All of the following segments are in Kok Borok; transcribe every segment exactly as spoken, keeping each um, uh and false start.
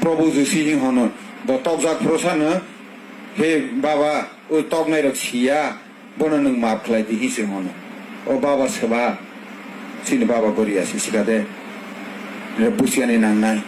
Probhu Jisu hing hono, bo tokjak phuru sano, he baba, o toknai rok siya, bono nwng maaf khlai di, hing se hono. O baba seba, chini baba goria se sikade, re pusiani nangnai.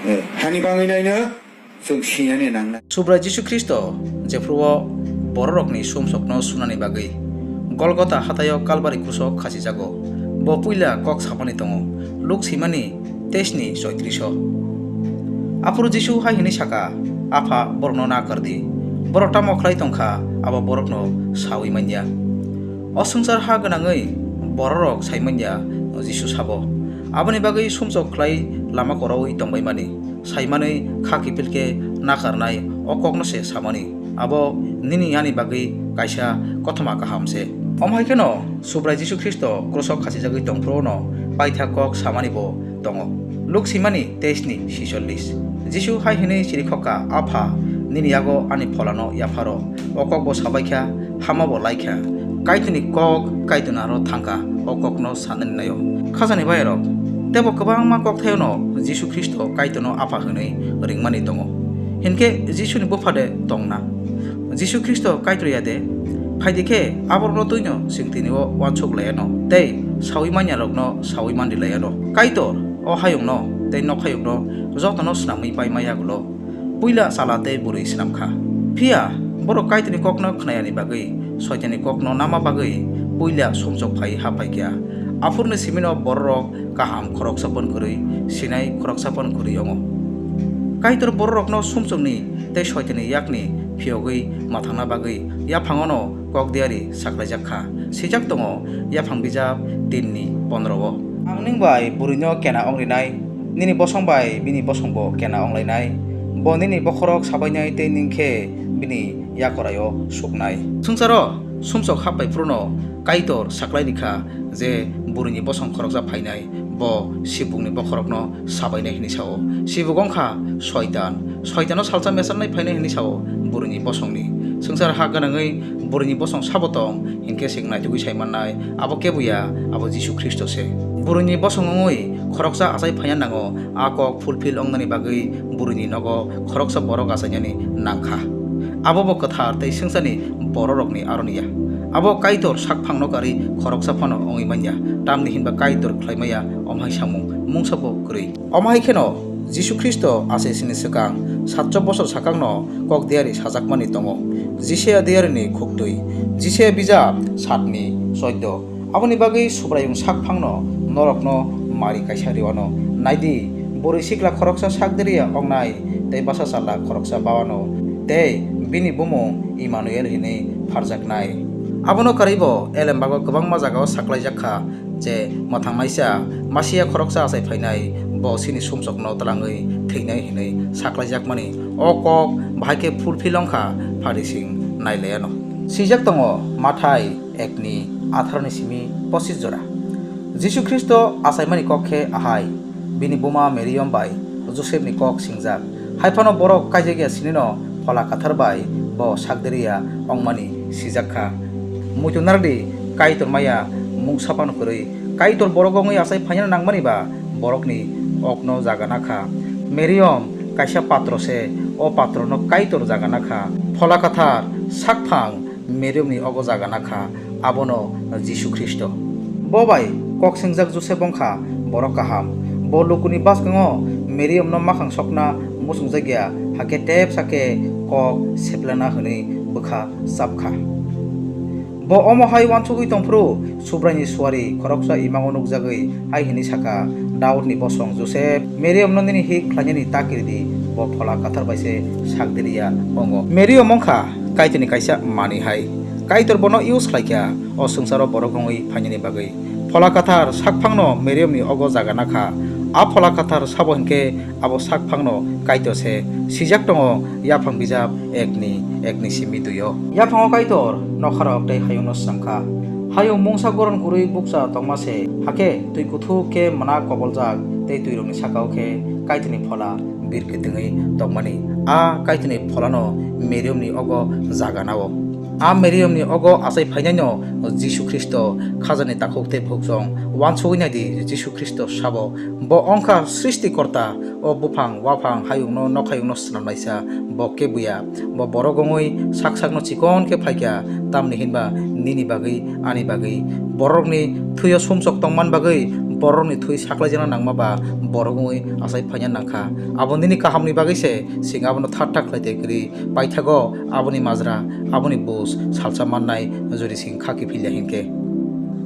Eh, hani bangwi naino, chwng sinani nangnai. Subrai Jisu Khristo jephruo bororokni sumsokno sunani bagwi Golgotha hataio Kalbari krusok khasijago. Bo puila kok samani tongo, Luk simani teis ni choitris o. Aphuru Jisu hai hwnwi saka, "Apha, borokno na kar di. Borok tamo khlai tong kha, abo borokno saui man ya." O swngchar ha gwnangwi bororok sai man ya, Jisu sabo. Aboni bagwi sumsok khlai lama koraui tongbai mani. Saimanwi kha kiphil khe nakarnai o kokno se samani, "Abo nini ani bagwi kaisa kothoma kaham se." Omo hai kheno Subrai Jisu Khristo krusok khachijagwi tongphuru no paitha kok samani bo tongo. Luk simani teis ni sicholish. Jisu hai hwnwi chirikhokha, "Apha, nini yago ani pholano yapharo." O kok bo sabaikha, hama bo laikha. Kaitorni kok Kaitorni aro thangkha, o kokno sanani naio. Khajani bayarok, tebo kwbangma kokthaiono Jisu Khristo Kaitorno Apha hwnwi ringmani tongo. Hinkhe Jisuni bupha de tongna? Jisu Khristo Kaitor ya de? Phaidi khe aborokno twino chwng tini o uansuk laiano tei saui manyarokno saui mandi laiano. Kaitor o hayungno tei nokhayungno jotono swnamwi paima yagulo puila chwla tei bwrwi swnam kha. Phiya borok Kaitorni kokno khnayani bagwi, Soitanni kokno nama bagwi puila sumsok phai ha phai kha. Aphuruni simino bororok kaham khoroksa pon kwrwi, sinai khoroksa pon kwrwi wngo. Kaitor bororokno sumsokni tei Soitanni yakni phiyogwi mathangna bagwi yaphangono kok diari saklaijak kha. Swijak tongo yaphang bijap tin ni pondro o, "Ang nwng bai bwrwino kena ong rinai, nini bosong bai bini bosong bo kena ong lainai. Bo nini bokhorok sabainai tei nwng khe bini yakorai o suknai." Swngcharo sumsok hap bai phuru no Kaitor saklai rikha je bwrwini bosong khoroksa phainai, bo sibukni bokhorokno sabainai hwnwi sao. Sibuk wngkha Soitan. Soitano salsa mesarnai phainai hwnwi sao bwrwini bosongni. Swngchar ha gwnangwi bwrwini bosong sabo tong, hinkhe chwng naitugwi sai mannai, abo kebo ya, abo Jisu Khristo se. Bwrwini bosong wngwi khoroksa achai phaina nango, a kok fulfill wngnani bagwi bwrwini nogo khoroksa borok achainani nangkha. Abo bo kwthar tei swngcharni bororokni aroni ya. Abo Kaitor sakphangno karwi khoroksa phano wngwi man ya, tamni hinba Kaitor khlai maya omo hai samung mungsa bo kwrwi. Omo hai kheno Jisu Khristo achaisini swkang satso bosor sakangno kok diari sajakmani tongo, Jisaya diarini khuktwi, Jisaya bijap satni choido. Aboni bagwi Subraiyung sakphangno norokno mari kaisa riwano. Naidi, bwrwi sikla khoroksa sakdiriya wngnai, tei basa chwla khoroksa bawano, tei bini bumung Imanuel hinwi pharjaknai. Abono karwibo elembago kwbangma jagao saklaijak kha je, mwthangnaisa Masia khoroksa achai phainai, bo chini sumsokno twlangwi thwinai hinwi saklaijakmani. O kok bahai khe fulfill wngkha, Pharising nailaiano. Swijak tongo Mathai ekni atharoni simi pochis jora. Jisu Khristo achaimani kok khe ahai, bini buma Mariam bai Josepni kok singjak. Hai phano borok kaijakya sinino Phola Kathar bai bo sakdiriya wngmani sijak kha. Muitu nardi, Kaitor maya mungsa phano kwrwi, Kaitor borok wngwi achai phaina nangmani ba borokni okno jaga nakha. Mariam kaisa patro se, o patrono Kaitor jaga nakha. Phola Kathar sakphang Mariamni ogo jaga nakha, abono Jisu Khristo. Bo bai kok singjak Josep wngkha borok kaham. Bo lukuni bwskango Mariamno makhang sokna muchungjakya, hakhe tepsa khe kok seplana hwnwi bwkha chapkha. Bo omo hai uansugwi tongphuru Subraini suari khoroksa imango nukjagwi hai hwnwi sakha, "Daudni bosong Josep, Mariamno nini hik khlainani ta kiridi, bo Phola Kathar bai se sakdiriya wngo." Mariam wngkha Kaitorni kaisa manwi hai. Kaitor bono use khlaikha o swngcharo borok wngwi phainani bagwi. Phola Kathar sakphangno Mariamni ogo jaga nakha. A Phola Kathar sabo hinkhe abo sakphangno Kaitor se. Swijak tongo yaphang bijap ekni ekni simi duio. Yaphango Kaitor nokharok tei hayungno swngkha. Hayung mungsa goron kwrwi bukcha tongma se, hakhe twi kuthuk khe mwnak koboljak tei twirokni sakao khe Kaitorni Phola birkitwngwi tongmani. A Kaitorni Pholano Mariamni ogo jaga nao. A Meriomni ogo achai phainaino Jisu Khristo khajani takhuk tei bukhuk chwng uansugwi naidi. Jisu Khristo sabo, bo wngkha Srishtikorta, o buphang, waphang, hayungno, nokhayungno swnamnaisa, bo kebuya. Bo borok wngwi sak sakno chikon khe phaikha, tamni hinba nini bagwi, ani bagwi. Borokni thwio sumsok tongman bagwi, borokni thwi saklaijakna nangma ba borok wngwi achai phaina nangkha. Abo nini kahamni bagwi se, chwng abono thatha khlai tei kwrwi. Paithago aboni majra, aboni buj salsa mannai, jodi chwng khaki philya hinkhe.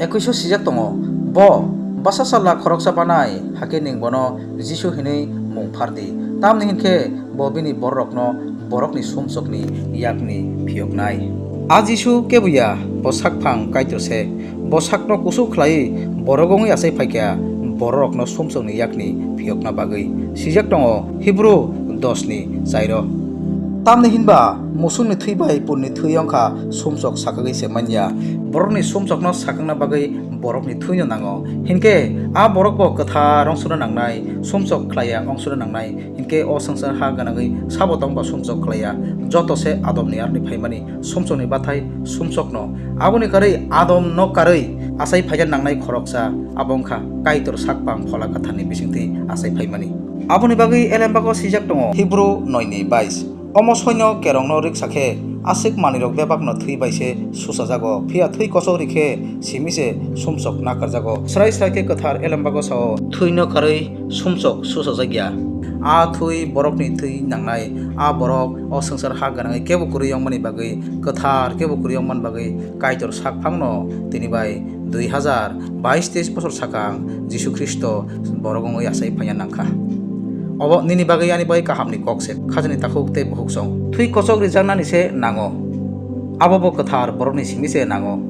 Ekuiso sijak tongo, bo bwsa chwla khoroksa banai, hakhe nwng bono Jisu hinwi mung phardi. Tamni hinkhe bo bini bororokno borokni sumsokni yakni phiyoknai. A Jisu kebuya, bo sakphang Kaitor se. Bo sakno kusu khlaiwi borok wngwi achai phaikha, bororokno sumsokni yakni phiyokna bagwi. Sijak tongo Hibru dos ni chairo. Tamni hinba musukni thwi bai punni thwi wngkha sumsok sakagwi se manya. Borokni sumsokno sakakna bagwi borokni thwino nango. Hinkhe a borokbo kwthar ongsona nangnai, sumsok khlaiya ongsona nangnai. Hinkhe o swngchar ha gwnangwi sabo tongba sumsok khlaiya. Joto se Adamni aroni phaimani sumsokni bathai sumsokno. Aboni karwi Adamno karwi achai phaina nangnai khoroksa, abo wngkha Kaitor sakphang Phola Kwtharni bisingtwi achai phaimani. Aboni bagwi elembago swijak tongo Hibru noi ni bais. Omo soino kerongno riksa khe, aswk manwirok bebakno thwi bai se suchajago, phiya thwi kochok ri khe simi se sumsok nakarjago. Srai srai khe kwthar elembago sao, thwino karwi sumsok suchajak ya. A thwi borokni thwi nangnai, a borok o swngchar ha gwnangwi kebo kwrwi wngmani bagwi, kwthar kebo kwrwi wngmani bagwi Kaitor sakphangno tini bai dui hazar bais teis bosor sakang Jisu Khristo borok wngwi achai phaina nangkha. Obo nini bagwi ani bagwi kahamni kok se, khajani takhuk tei bukhuk chwng. Thwi kochok rijaknani se nango. Abo bo kwthar borokni simi se nango.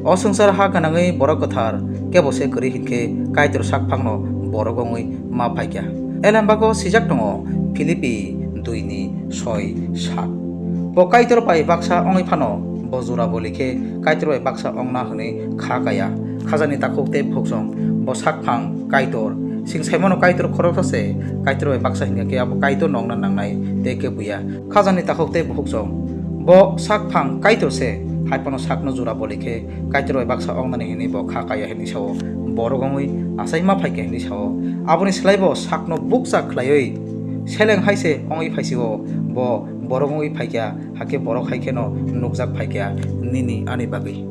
O swngchar ha gwnangwi borok kwthar kebo se kwrwi hinkhe Kaitor sakphangno borok wngwi ma phaikha. Elembago swijak tongo Philippi dui ni soi sat. Bo Kaitor bai baksa wngwi phano bo jora boli khe Kaitor bai baksa wngna hwnwi kha kaya. Khajani takhuk tei bukhuk chwng, bo sakphang Kaitor. Chwng saimano Kaitor khoroksa se, Kaitor bai baksa hinkha khe abo Kaitorno wngna nangnai tei kebo ya. Khajani takhuk tei bukhuk chwng, bo sakphang Kaitor se, hai phano sakno jora boli khe Kaitor bai baksa wngnani hwnwi bo kha kaya hwnwi sao, borok wngwi achai ma phaikha hwnwi sao. Aboni slai bo sakno bukcha khlaiwi seleng hai se wngwi phaisio, bo borok wngwi phaikha, hakhe borok hai kheno nukjak phaikha nini ani bagwi.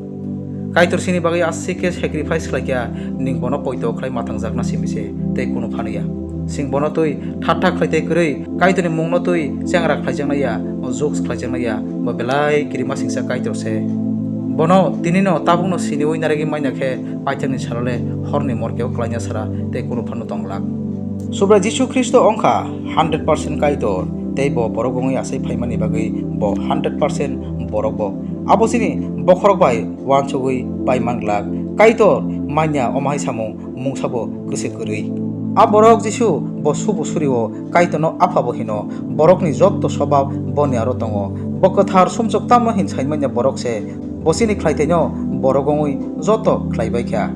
Kaitor chini bagwi aswk khe sacrifice khlaikha, nwng bono poito khlai matangjakna simi se tei kunu phano ya. Chwng bono twi thatha khlai tei kwrwi Kaitorni mungno twi chengra khlaijaknai ya, jokes khlaijaknai ya, bo belai kirima singcha Kaitor se. Bono tinino tabukno siniwi narigwi manya khe paithakni salo le horni morkeo klaina sara tei kunu phano tong glak. Subrai Jisu Khristo wngkha hundred percent Kaitor tei bo borok wngwi achai phaimani bagwi bo hundred percent borok bo. Abo chini bokhorok bai uansugwi pai man glak. Kaitor manya omo hai samung mungsa bo kwse kwrwi. A borok Jisu bo subu surio Kaitorno Apha bo hino, borokni jotto sobab boni aro tongo. Bo kwthar sumsok tamo hin saimanya borok se, bo chini khlaithaino borok wngwi joto khlaibai kha.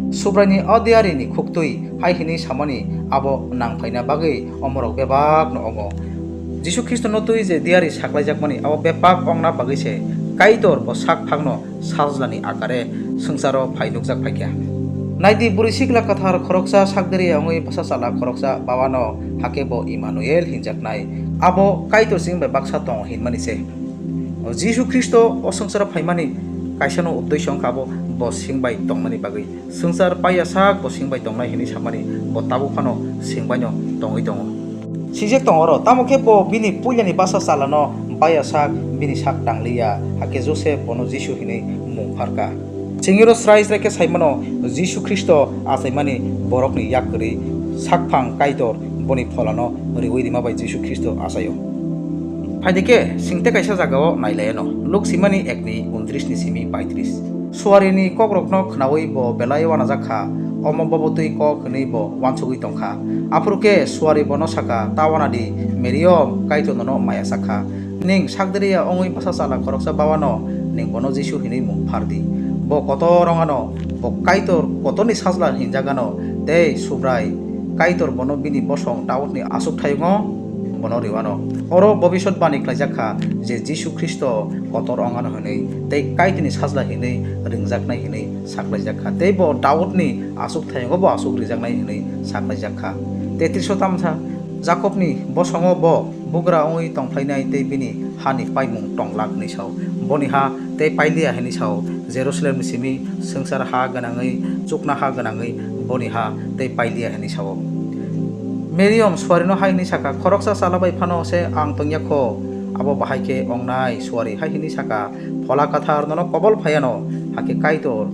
Subraini o diarini khuktwi hai hwnwi samani abo nang phaina bagwi omorok bebakno wngo. Jisu Khristono twi je diari saklaijakmani abo bebak wngna bagwi se Kaitor bo sak phangno sajlani akare swngcharo phai nukjak phaikha. Naidi, bwrwi sikla kwthar khoroksa sakdiri wngwi bwsa chala khoroksa bawano, hakhe bo Immanuel hinjaknai. Abo Kaitor chwng bai baksa tongo hinmani se. O Jisu Khristo o swngcharo phaimani kaisano uddesyo wngkha abo bo chwng bai tongmani bagwi. Swngchar paiya sak bo chwng bai tongnai hinwi samani bo tabuk phano chwng baino tongwi tongo. Sijak tongo oro, tamo khe bo bini puilani bwsa chalano baiya sak, bini sak tangliya, hakhe Josep bono Jisu hinwi mung pharkha. Chwng oro srai srai khe saimano, Jisu Khristo achaimani borokni yak kwrwi sakphang Kaitor boni pholano riwi rima bai Jisu Khristo achaio. Phaidi khe singte kaisa jagao nailaiyano, Luk simani ekni untris ni simi paitris. Suarini kokrokno khnaui bo belai uanajak kha, omo bobo twi kok hwnwi bo uansugui tong kha. Aphuru khe suari bono saka, "Ta uanadi, Meriom, Kaitor nono maya sak kha. Nwng sakdiriya wngwi bwsa chala khoroksa bawano, nwng bono Jisu hinwi mung phardi. Bo kotor wng ano, bo Kaitor kotorni sajla hinjak ano, tei Subrai Kaitor bono bini bosong Daudni achukthayungo bono rwano. Oro bobisot bani khlaijak kha je Jisu Khristo kotor ongano hwnwi tei Kaitorni sajla hwnwi ringjaknai hwnwi saklaijak kha. Tei bo Daudni aswk thayungo bo aswk rijaknai hwnwi saklaijak kha. Tetris o tamsa Jakobni bosongo bo bugra wngwi tongphlainai tei bini hani paimung tonglak hwnwi sao. Boni ha tei pailiya hwnwi sao. Jerusalemni simi swngchar ha gwnangwi, chukna ha gwnangwi boni ha tei pailiya hwnwi sao. Miriam suarino hai hwnwi saka, "Khoroksa chalabai phano se ang tongya kho, abo bahai khe ongnai." Suari hai hwnwi saka, "Phola Kathar nono kobol phaiano, hakhe Kaitor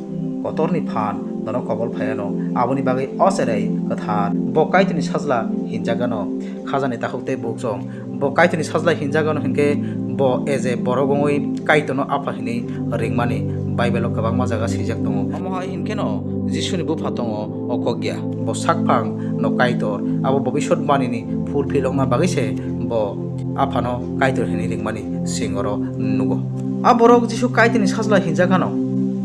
kotorni phan nono kobol phaiano, aboni bagwi o cherai kwthar, bo Kaitorni sajla hinjagano." Khajani takhuk tei bukhuk chong. Bo Kaitorni sajla hinjagano hinkhe bo eje borok wngwi Kaitorno Apha hwnwi ringmani Bible-o kwbangma jaga swijak tongo. Omo hai hinkheno Jisuni bupha tongo, o kok ya. Bo sakphang no Kaitor, abo bobisot banini fulfill wngna bagwi se bo Aphano Kaitor hwnwi ringmani chwng oro nugo. A borok Jisu Kaitorni sajla hinjak hano.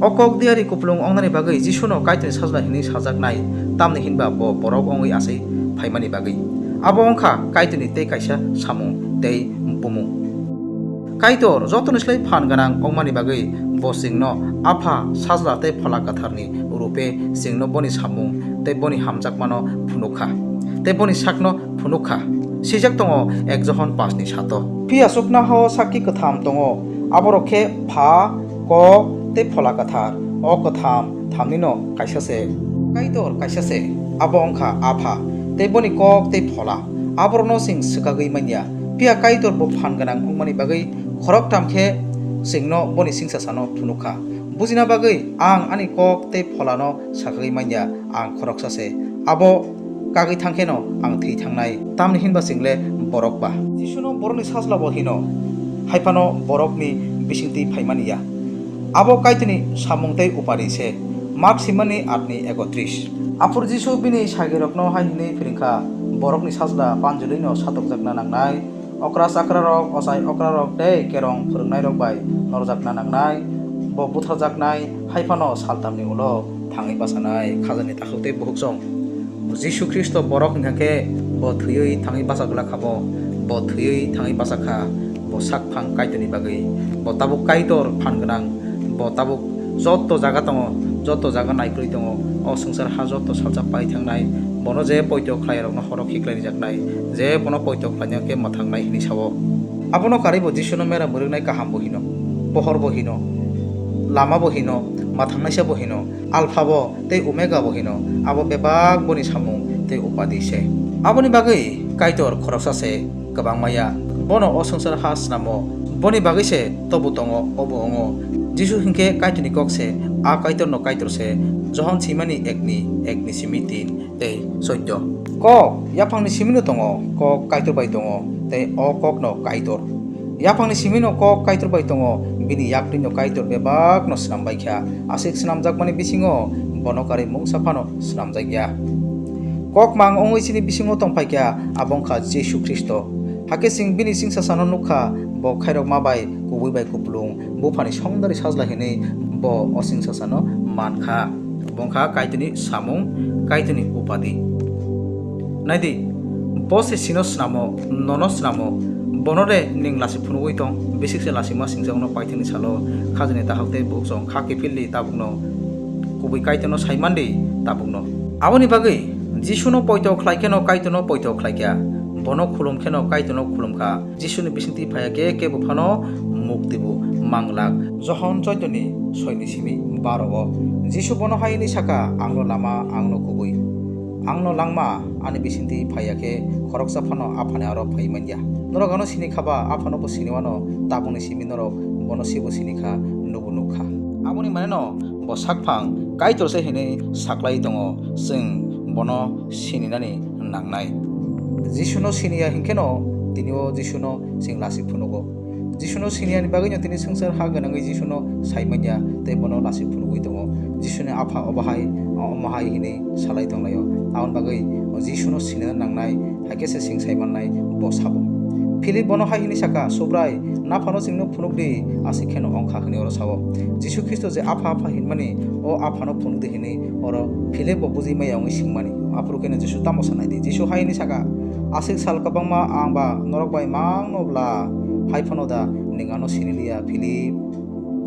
O kok diyari kupulung wngnani bagwi Jisuno Kaitorni sajla hwnwi sajaknai, tamni hinba bo borok wngwi achai phaimani bagwi. Abo wngkha Kaitorni tei kaisa samung tei bumung. Kaitor jotoni slai phan gwnang wngmani bagwi bo chwngno Apha, Sajla tei Phola Kwtharni rupe chwngno boni samung tei boni hamjakmano phunuk kha, tei boni sakno phunuk kha. Swijak tongo ek Johon pash ni sato. Phiya chuknoha o sakki kwtham tongo, aborok khe Pha, Kok tei Phola Kwthar. O kwtham thamnino kaisa se. Kaitor kaisa se, abo wngkha Apha, tei boni Kok tei Phola. Aborokno chwng swkagwi man ya. Phiya Kaitor bo phan gwnang wngmani bagwi khoroktham khe chwngno boni singsasano phunuk kha. Bujina bagwi ang ani Kok tei Pholano sakagwi man ya, ang khoroksa se. Abo kagwi thang kheno ang thwi thangnai, tamni hinba chwng le borok ba. Jisuno borokni sajla bo hino, hai phano borokni bisingtwi phaimani ya. Abo Kaitorni samung tei upadi se. Mak simani atni ekotris. Aphuru Jisu bini sagirokno hai hwnwi phiring kha, "Borokni sajla panjwlwino satokjakna nangnai, okra chakrarok, ochai okrarok tei kerong phwrwngnairok bai norjakna nangnai, bo butharjaknai, hai phano saltamni ulo thangwi bachanai." Khajani takhuk tei bukhuk chong. Jisu Khristo borok hwnkha khe bo thwiwi thangwi bacha glak kha bo, bo thwiwi thangwi bacha kha, bo sakphang Kaitorni bagwi, bo tabuk Kaitor phan gwnang, bo tabuk jotto jaga tongo, jotto jaga naikrwi tongo, o swngchar ha jotto salsa pai thangnai, bono je poito khlairokno horo khiklai rijaknai, je bono poito khlaina khe mwthangnai hwnwi sao. Abono karwi bo Jisuno mera mwrwknai kaham bo hino, pohor bo hino, lama bo hino, mwthangnaisa bo hino, Alpha bo tei Omega bo hino, abo bebak boni samung tei upadi se. Aboni bagwi Kaitor khoroksa se, kwbangma ya. Bono o swngchar ha snamo, boni bagwi se tobu tongo, obo wngo. Jisu hinkhe Kaitorni kok se, a Kaitorno Kaitor se. Johon swimani ekni, ekni simi tin tei soddo. Kok yaphangni simino tongo, Kok Kaitor bai tongo, tei o Kokno Kaitor. Yaphangni simino Kok Kaitor bai tongo, bini yaktwino Kaitor bebakno snam bai kha. Aswk snamjakmani bisingo bono karwi mungsa phano snamjak ya. Kok mang wngwi chini bisingo tong phai kha, abo wngkha Jisu Khristo. Hakhe chwng bini singsasano nuk kha, bo khairokma bai kubui bai kupulung, buphani songdari sajla hwnwi bo o singsasano man kha. Bo wngkha Kaitorni samung, Kaitorni upadi. Naidi, bo se sino snamo, nono snamo, bono de ning lasi phunugwi tong, bisik se lasima singjakno paithakni salo khajani dahok tei bukhuk chong kha kiphildi tabukno, kubui Kaitorno saimandi tabukno. Aboni bagwi Jisuno poito khlai kheno Kaitorno poito khlai kha, bono khulum kheno Kaitorno khulum kha. Jisuni bisingtwi phaiya khe kebo phano mukti bo manglak. Johon choitoni soini simi baro o Jisu bono hai hwnwi saka, "Angno lama, angno kubui, angno langma, ani bisingtwi phaiya khe khoroksa phano Aphani aro phai man ya." Norok ano sini kha ba, Aphano bo sini wano, tabukni simi norok bono sibo sini kha, nubo nuk kha. Aboni maneno bo sakphang Kaitor se hwnwi saklai tongo, chwng bono sininani nangnai. Jisuno siniya hinkheno tini o Jisuno chwng lasi phunugo. Jisuno siniyani bagwino tini swngchar ha gwnangwi Jisuno sai manya tei bono lasi phunugwi tongo. Jisuni Apha obo hai, omo hai hwnwi salai tonglaio. Aboni bagwi Jisuno sinina nangnai, hai khe se chwng sai mannai bo sabo. Philip bono hai hwnwi saka, "Subrai, naphano chwngno phunukdi, aswk kheno wng kha," hwnwi oro sao. Jisu Khristo je Apha, Apha hinmani, o Aphano phunukdi hwnwi oro Philip bo bujui maya wngwi swngmani. Aphuru kheno Jisu tamo sanai di? Jisu hai hwnwi saka, Aswk sal kwbangma ang ba norok bai mangno bla, hai phano da nwng ano siniliya, Philip?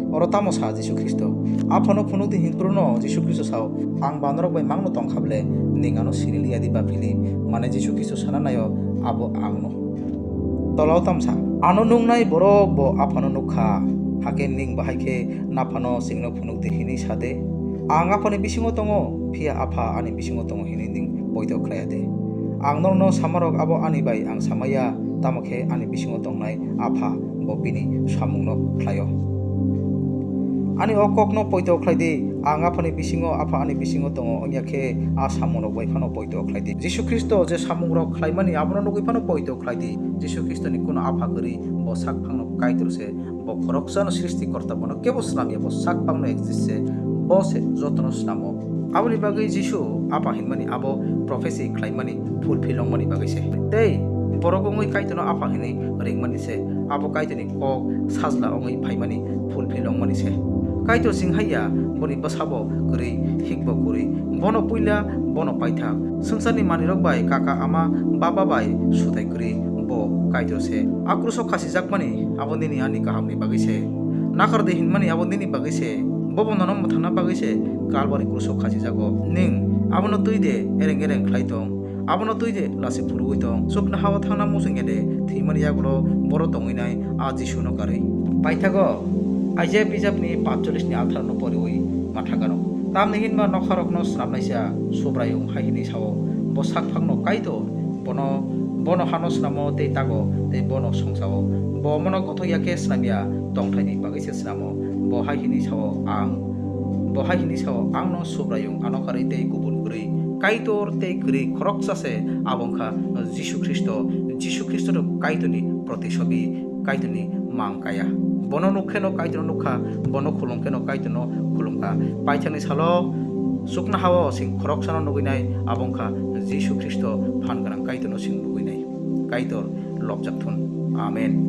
Oro tamo sa Jisu Khristo? Aphano phunukdi hinphruno Jisu Khristo sao, ang ba norok bai mangno tongkha ble, nwng ano siniliya di ba Philip? Mane Jisu Khristo sana naio, abo angno. Tolao tamsa, ano nungnai borok bo aphano nukha, hakhe nwng bahai khe naphano chwngno phunukdi hinwi sade? Ang aphani bisingo tongo, phiya apha ani bisingo tongo hinwi nwng poito khlaiya de? Ang norokno samarok abo ani bai ang samaya, tamo khe ani bisingo tongnai apha bo bini samungno khlaio. Ani o kokno poito khlai di, ang aphani bisingo, apha ani bisingo tongo, wngya khe a samungrok bai phano poito khlai di. Jisu Khristo je samungrok khlaimani abono nugwi phano poito khlai di. Jisu Khristoni kuno apha kwrwi, bo sak phangno Kaitor se, bo khoroksano srishti korta, bono kebo snamya, bo sak phangno exist se, bo se jotono snamo. Aboni bagwi Jisu apha hinmani abo prophecy khlaimani fulfill wngmani bagwi se. Tei borok wngwi Kaitorno apha hinwi ringmani se, abo Kaitorni kok sajla wngwi phaimani fulfill wngmani se. Kaitor sing hai ya, boni bwsabo kwrwi, hikbo kwrwi. Bono puila, bono paithak. Swngcharni manwirok bai kaka ama baba bai sutai kwrwi, bo Kaitor se. A kruso khasijakmani abo nini ani kahamni bagwi se. Nakardi hinmani abo nini bagwi se. Bobo nono mwthangna bagwi se Kalbari kruso khasijago. Nwng abono twi de ereng ereng khlai tong. Abono twi de lasi phurugwi tong. Chuknohao thangna muchungya de thwimani yagulo boro tongwi nai a Jisuno karwi. Paithago Isaiah bijapni patchollish ni atharo no poriwi mathagano. Tamni hinba nokharokno snamnaisa Subraiyung hai hwnwi sao, bo sakphangno Kaitor, bono, bono hano snamo tei tago tei bono songchao. Bo omono gothok ya khe snamya, tongthaini bagwi se snamo. Bo hai hwnwi sao, ang, bo hai hwnwi sao, "Angno Subraiyung ano karwi tei kubun kwrwi, Kaitor tei kwrwi khoroksa se, abo wngkha Jisu Khristo." Jisu Khristo no Kaitorni protisobi, Kaitorni mang kaya. Bono nuk kheno Kaitorno nukha, bono khulum kheno Kaitorno khulumkha. Paithakni salo chuknohao sing khoroksano nugwinai, abo wngkha Jisu Khristo, phan gwnang Kaitorno sing nugwinai. Kaitor lobjak thun. Amen.